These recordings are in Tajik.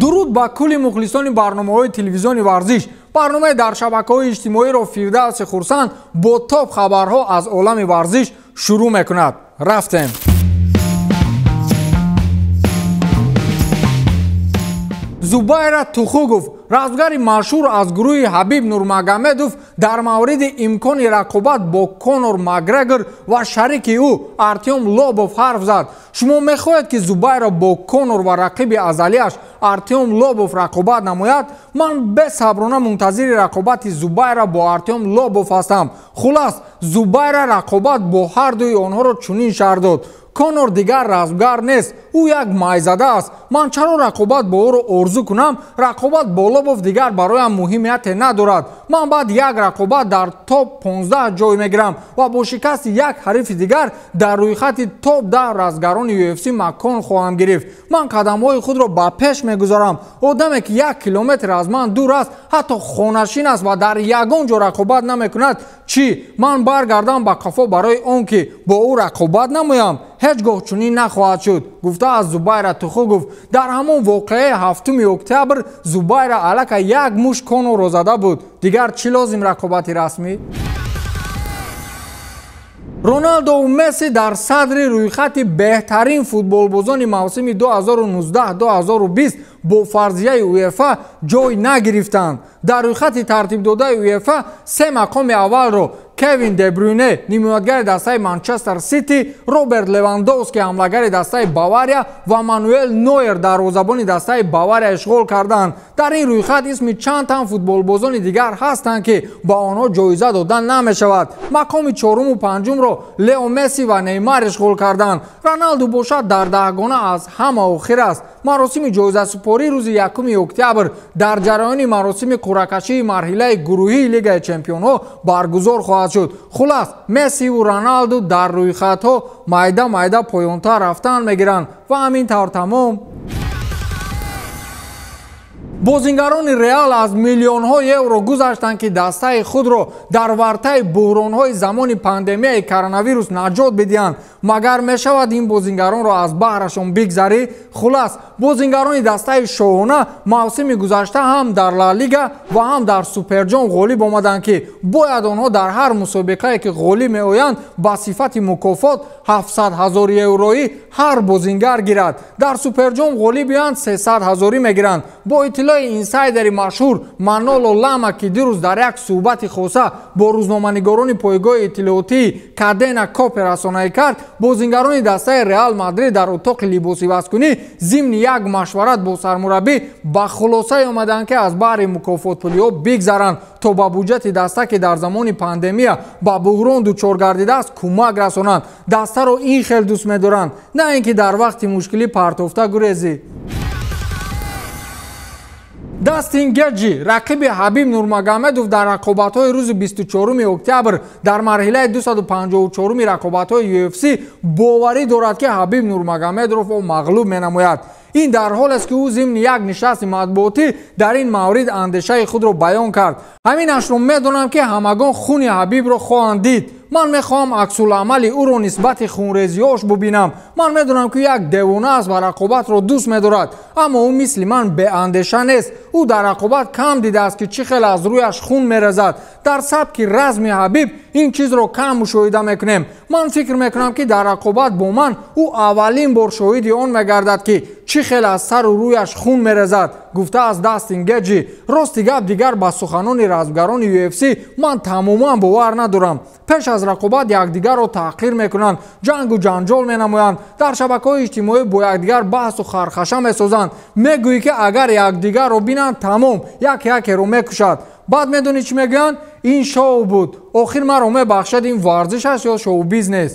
Дуруд ба кулли мухлисони барномаҳои телевизиони варзиш. Барномаи дар шабакаҳои иҷтимоиро Фирдавси Хурсанд бо топ хабарҳо аз олами варзиш шурӯъ мекунад. Рафтем. Зубайра Тухугов, размгари машҳур аз гурӯҳи Ҳабиб Нурмагомедов, дар мавриди имкони рақобат бо Конор Макгрегор ва шарики ӯ Артем Лобов ҳарф зад. Шумо мехоҳед, ки Зубайра бо Конор ва рақиби азалиаш Артем Лобов рақобат намояд? Ман бесаброна мунтазири рақобати Зубайра бо Артем Лобов ҳастам. Хулас, Зубайра рақобат бо ҳар дуи онҳоро чунин шарҳ дод: Конор дигар размгар нест, ӯ як майзада аст. Ман чаро рақобат бо ӯро орзу кунам? Рақобат бо Лобов дигар бароям муҳимияте надорад. Ман баъд як рақобат дар топ 15 ҷой мегирам ва бо шикасти як ҳарифи дигар дар рӯйхати топ 10 размгарони UFC макон хоҳам гирифт. Ман қадамҳои худро ба пеш мегузорам. Одаме ки 1 километр аз ман дур аст, ҳатто хонашин аст ва дар ягон ҷо рақобат намекунад, чӣ ман баргардам ба қафо барои он ки бо ӯ рақобат намоям? Ҳеҷ гоҳ чунин нахоҳад шуд, гуфтааст Зубайра Тухугов. Дар ҳамон воқеаи 7 октябр Зубайра аллакай як муш Конорро зада буд. Дигар чӣ лозим рақобати расмӣ? Роналдову Месси дар садри рӯйхати беҳтарин футболбозони мавсими 2019-2020 бо фарзияи УЕФА ҷой нагирифтанд. Дар рӯйхати тартибдодаи УЕФА се мақоми аввалро Кевин Де Брюйне, нимоятгари дастаи Манчестер Сити, Роберт Левандовски, ҳамлагари дастаи Бавария ва Мануэл Нойер, дарвозабони дастаи Бавария ишғол карданд. Дар ин рӯйхат исми чанд тан футболбозони дигар ҳастанд, ки ба онҳо ҷоиза дода намешавад. Мақоми чоруму панҷумро Лео Месси ва Неймар ишғол карданд. Роналду бошад дар даҳгона аз ҳама охир аст. Маросими ҷоизасупорӣ рӯзи 1 октябр дар ҷараёни маросими қуръакашии марҳилаи гурӯҳии Лигаи Чемпионҳо баргузор хоҳад шуд. Хулас, Мессиву Роналду дар рӯйхатҳо майда-майда поёнтар рафтан мегиранд ва ҳамин тавр тамом. Бозингарони Реал аз миллионҳо евро гузаштанд, ки дастаи худро дар вартаи буҳронҳои замони пандемияи коронавирус наҷот бидиҳанд. Магар мешавад ин бозингаронро аз баҳрашон бигзарӣ? Хулас, бозингарони дастаи шоҳона мавсими гузашта ҳам дар Ла Лига ва ҳам дар Суперҷом ғолиб омаданд, ки бояд онҳо дар ҳар мусобиқае ки ғолиб меоянд ба сифати мукофот 700 ҳазор евроӣ ҳар бозингар гирад. Дар Суперҷом ғолиб оянд 300 ҳазорӣ мегиранд. Бо иттилои инсайдери машҳур Маноло Лама, ки дирӯз дар як суҳбати хоса бо рӯзноманигорони пойгоҳи иттилоотии Кадена Копе расонаӣ кард, бозингарони дастаи Реал Мадрид дар утоқи либосивазкунӣ зимни як машварат бо сармураббӣ ба хулосае омаданд, ки аз баҳри мукофотпулиҳо бигзаранд, то ба буҷети даста, ки дар замони пандемия ба буҳрон дучор гардидааст, кӯмак расонанд. Дастаро ин хел дӯст медоранд, на ин ки дар вақти мушкилӣ партофта гурезӣ. Дастин Геджи, рақиби Ҳабиб Нурмагомедов дар рақобатҳои рӯзи 24 октябр дар марҳилаи 254 рақобатҳои UFC боварӣ дорад, ки Ҳабиб Нурмагомедовро мағлуб менамояд. Ин дар ҳолест, ки ӯ зимни як нишасти матбуотӣ дар ин маврид андешаи худро баён кард. Ҳамин ашро медонам, ки ҳамагон хуни Ҳабибро хоҳанд дид. Ман мехоҳам аксуламали ӯро нисбати хунрезиҳош бубинам. Ман медонам, ки як девона аст ва рақобатро дӯст медорад, аммо ӯ мисли ман беандеша нест. Ӯ дар рақобат кам дидааст, ки чӣ хел аз рӯяш хун мерезад. Дар сабки разми Ҳабиб ин чизро кам мушоҳида мекунем. Ман фикр мекунам, ки дар рақобат бо ман ӯ аввалин бор шоҳиди он мегардад, ки чӣ хел аз сару рӯяш хун мерезад, гуфтааст Дастин Геджи. Рости гап, дигар ба суханони размгарони UFC ман тамоман бовар надорам. Пеш аз рақобат якдигарро таҳқир мекунанд, ҷангу ҷанҷол менамоянд, дар шабакаҳои иҷтимоӣ бо якдигар баҳсу хархаша месозанд. Мегӯӣ, ки агар якдигарро бинанд, тамом, як якеро мекушад. Баъд медонӣ чӣ мегӯянд? Ин шоу буд. Охир маро мебахшад, ин варзиш аст ё шоу-бизнес?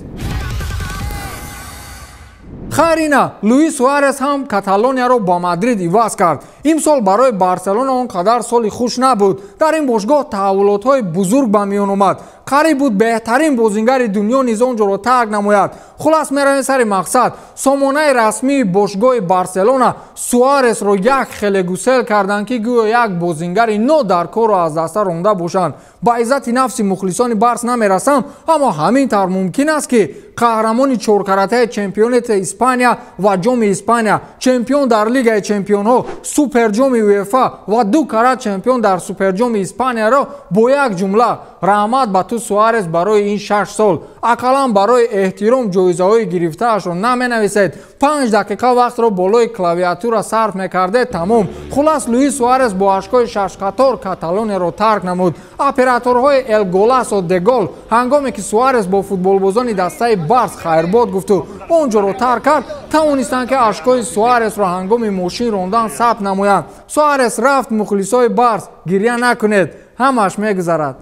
Хайрина, Луис Суарес ҳам Каталонияро ба Мадрид иваз кард. Имсол барои Барселона он қадар соли хуш набуд. Дар ин бошгоҳ таҳаввулотҳои бузург ба миён омад. Қариб буд беҳтарин бозингари дунё низ он ҷоро тарк намояд. Хулас, меравем сари мақсад. Сомонаи расмии бошгоҳи Барселона Суаресро як хеле гусел карданд, ки гӯё як бозингари нодаркорро аз даста ронда бошанд. Ба иззати нафси мухлисони Барс намерасам, аммо ҳамин тавр мумкин аст, ки қаҳрамони чоркаратаи чемпионати Испания ва ҷоми Испания, чемпион дар Лигаи чемпионҳо, Суперҷоми УЕФА ва 2 карат чемпион дар Суперҷоми Испанияро бо як ҷумла раҳмат ба ту, Суарес, барои ин 6 сол. Ақаллан барои эҳтиром ҷоизаҳои гирифтаашро наменависед. 5 дақиқа вақтро болои клавиатура сарф мекардед, тамом. Хулас, Луис Суарес бо ашкои шашқатор Каталонияро тарк намуд. Операторҳои Эл Голасо де Гол ҳангоме ки Суарес бо футболбозони дастаи Барс хайрбод гуфту он ҷоро тарк кард, тавонистанд ки ашкои Суаресро ҳангоми мошин рондан сабт намоянд. Суарес рафт, мухлисои Барс, гирья накунед, ҳамаш мегузарад.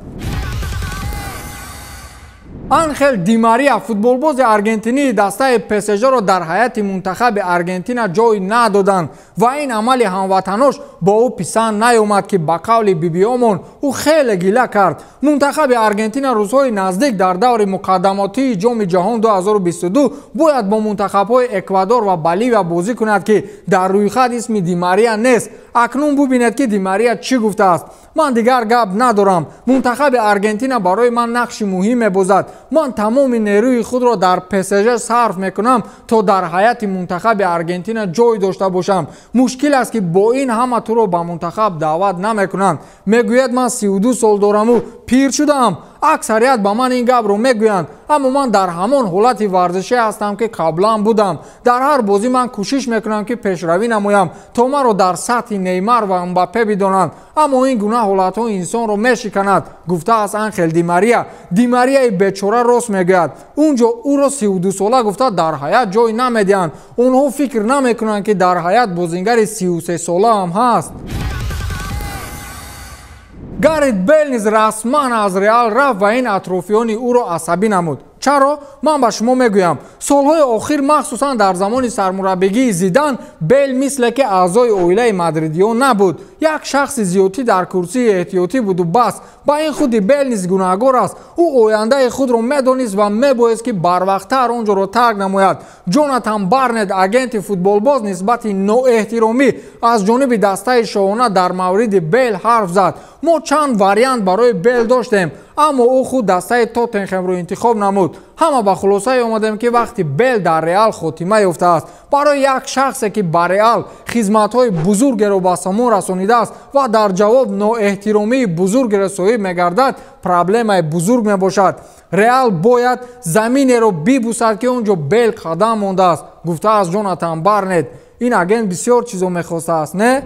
Анхел Ди Мария, футболбози аргентинии дастаи ПСЖ-ро дар ҳайати мунтахаби Аргентина ҷой надоданд ва ин амали ҳамватанош бо ӯ писанд наёмад, ки ба қавли бибиёмон ӯ хеле гила кард. Мунтахаби Аргентина рӯзҳои наздик дар даври муқаддамотии Ҷоми ҷаҳон 2022 бояд бо мунтахабҳои Эквадор ва Боливия бозӣ кунад, ки дар рӯйхат исми Ди Мария нест. Акнун бубинед, ки Ди Мария чӣ гуфтааст. Ман дигар гап надорам. Мунтахаби Аргентина барои ман нақши муҳим мебозад. Ман тамоми нерӯи худро дар ПСЖ сарф мекунам, то дар ҳайати мунтахаби Аргентина ҷой дошта бошам. Мушкил аст, ки бо ин ҳама туро ба мунтахаб даъват намекунанд. Мегӯяд, ман 32 сол дораму пир шудаам. Аксарият ба ман ин гапро мегӯянд, аммо ман дар ҳамон ҳолати варзишӣ ҳастам, ки қаблан будам. Дар ҳар бозӣ ман кӯшиш мекунам, ки пешравӣ намоям, то маро дар сатҳи Неймар ва Мбаппе бидонанд. Аммо ин гуна ҳолатҳо инсонро мешиканад, гуфтааст Анхел Ди Мария. Ди Марияи бечора рост мегӯяд. Он ҷо ӯро 32 сола гуфта дар ҳаят ҷой намедиҳанд. Онҳо фикр намекунанд, ки дар ҳаят бозингари 33 сола ҳам ҳаст. Гарет Бел низ расман аз Реал рафт ва ин атрофиёни ӯро асабӣ намуд. Чаро? Ман ба шумо мегӯям. Солҳои охир, махсусан дар замони сармураббигии Зидан, Бел мисле ки аъзои оилаи мадридиён набуд. Як шахси зиёдтӣ дар курсии эҳтиётӣ буду бас. Ба ин худи Бел низ гунаҳгор аст. Ӯ ояндаи худро медонист ва мебоист, ки барвақттар он ҷоро тарк намояд. Ҷонатан Барнет, агенти футболбоз, нисбати ноэҳтиромӣ аз ҷониби дастаи шоҳона дар мавриди Бел ҳарф зад. Мо чанд вариант барои Бел доштем, аммо ӯ худ дастаи Тоттенхемро интихоб намуд. Ҳама ба хулосае омадем, ки вақти Бел дар Реал хотима ёфтааст. Барои як шахсе, ки ба Реал хизматҳои бузургеро ба самон расонидааст ва дар ҷавоб ноэҳтиромии бузургеро соҳиб мегардад, проблемаи бузург мебошад. Реал бояд заминеро бибусад, ки он ҷо Бел қадам мондааст, гуфтааст Ҷонатан Барнет. Ин агент бисёр чизо мехостааст, не?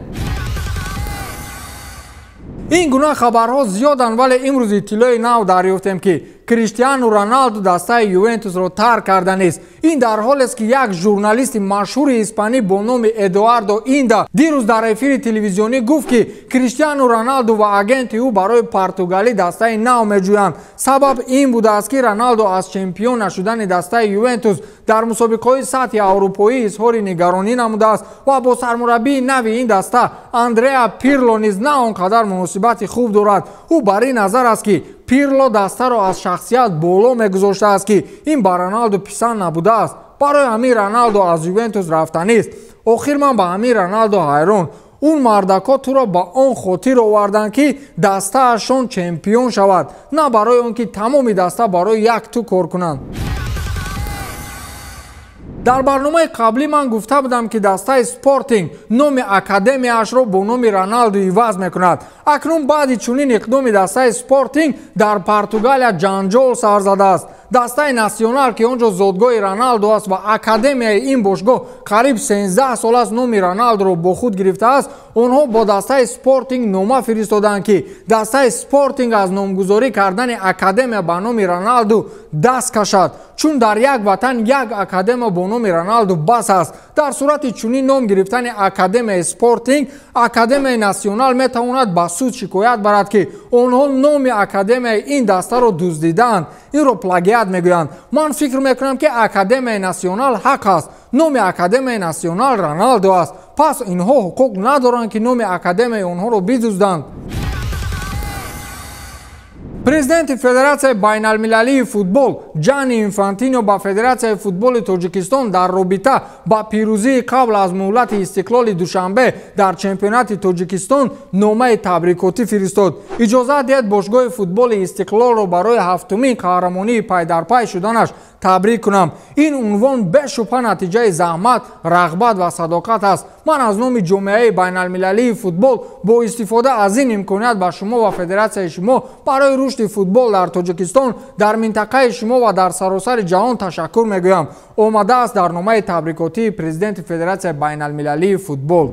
Ин гуна хабарҳо зиёданд, вале имрӯз иттилои нав дарёфтем, ки Криштиану Роналду дастаи Ювентусро тарк карданист. Ин дар ҳолест, ки як журналисти машҳури испанӣ бо номи Эдуардо Инда дирӯз дар эфири телевизионӣ гуфт, ки Криштиану Роналду ва агенти ӯ барои Португалӣ дастаи нав меҷӯянд. Сабаб ин будааст, ки Роналду аз чемпион нашудани дастаи Ювентус дар мусобиқаҳои сатҳи аврупоӣ изҳори нигаронӣ намудааст ва бо сармураббии нави ин даста Андреа Пирло низ на он қадар муносибати хуб дорад. Ӯ бар ин назар аст, ки Пирло дастаро аз шахсият боло мегузоштааст, ки ин ба Роналду писанд набудааст. Барои ҳамин Роналду аз Ювентус рафтанист. Охир ман ба ҳамин Роналду ҳайрон. Он мардакҳо туро ба он хотир оварданд, ки дастаашон чемпион шавад, на барои он ки тамоми даста барои як ту кор кунанд. Дар барномаи қаблӣ ман гуфта будам, ки дастаи Спортинг номи академияашро бо номи Роналду иваз мекунад. Акнун баъди чунин иқдоми дастаи Спортинг дар Португалия ҷанҷол сар задааст. Дастаи Насионал, ки он ҷо зодгоҳи Роналду аст ва академияи ин бошгоҳ қариб 13 сол аст номи Роналдуро бо худ гирифтааст, онҳо бо дастаи Спортинг нома фиристоданд, ки дастаи Спортинг аз номгузорӣ кардани академия ба номи Роналду даст кашад, чун дар як ватан як академия бо номи Роналду бас аст. Дар сурати чунин ном гирифтани академияи Спортинг, академияи Насионал метавонад ба суд шикоят барад, ки онҳо номи академияи ин дастаро дуздидаанд. Инро плагиат мегӯянд. Ман фикр мекунам, ки академияи Насионал ҳақ аст. Номи академияи Насионал Роналду аст. Пас инҳо ҳуқуқ надоранд, ки номи академияи онҳоро бидузданд. Президенти Федератсияи байналмилалии футбол Ҷанни Инфантино ба Федератсияи футболи Тоҷикистон дар робита ба пирӯзии қабл аз муҳлати Истиқлоли Душанбе дар чемпионати Тоҷикистон номаи табрикотӣ фиристод. Иҷозат диҳед бошгоҳи футболи Истиқлолро барои ҳафтумин қаҳрамонии пайдарпай шуданаш табрик кунам. Ин унвон бешубҳа натиҷаи заҳмат, рағбат ва садоқат аст. Ман аз номи ҷомеаи байналмилалии футбол бо истифода аз ин имконият ба шумо ва федератсияи шумо барои рушди футбол дар Тоҷикистон, дар минтақаи шумо ва дар саросари ҷаҳон ташаккур мегӯям, омадааст дар номаи табрикотии президенти Федератсияи байналмилалии футбол.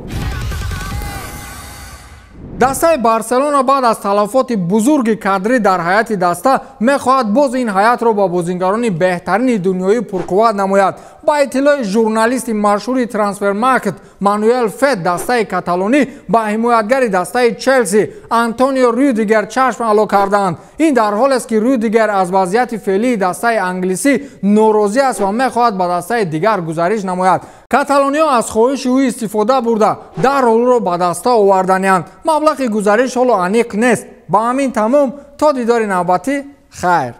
Дастаи Барселона баъд аз талафоти бузурги кадрӣ дар ҳайати даста мехоҳад боз ин ҳайатро ба бозингарони беҳтарини дунёӣ пурқувват намояд. Ба иттилои журналисти машҳури Трансфермаркет Мануэл Фет, дастаи каталонӣ ба ҳимоятгари дастаи Челси Антонио Рюдигер чашм ало кардаанд. Ин дар ҳолест, ки Рюдигер аз вазъияти феълии дастаи англисӣ норозӣ аст ва мехоҳад ба дастаи дигар гузариш намояд. Каталониҳо аз хоҳиши ӯ истифода бурда, дарҳол ӯро ба даста оварданианд. Маблағи гузариш ҳоло аниқ нест. Ба ҳамин тамом, то дидори навбатӣ, хайр.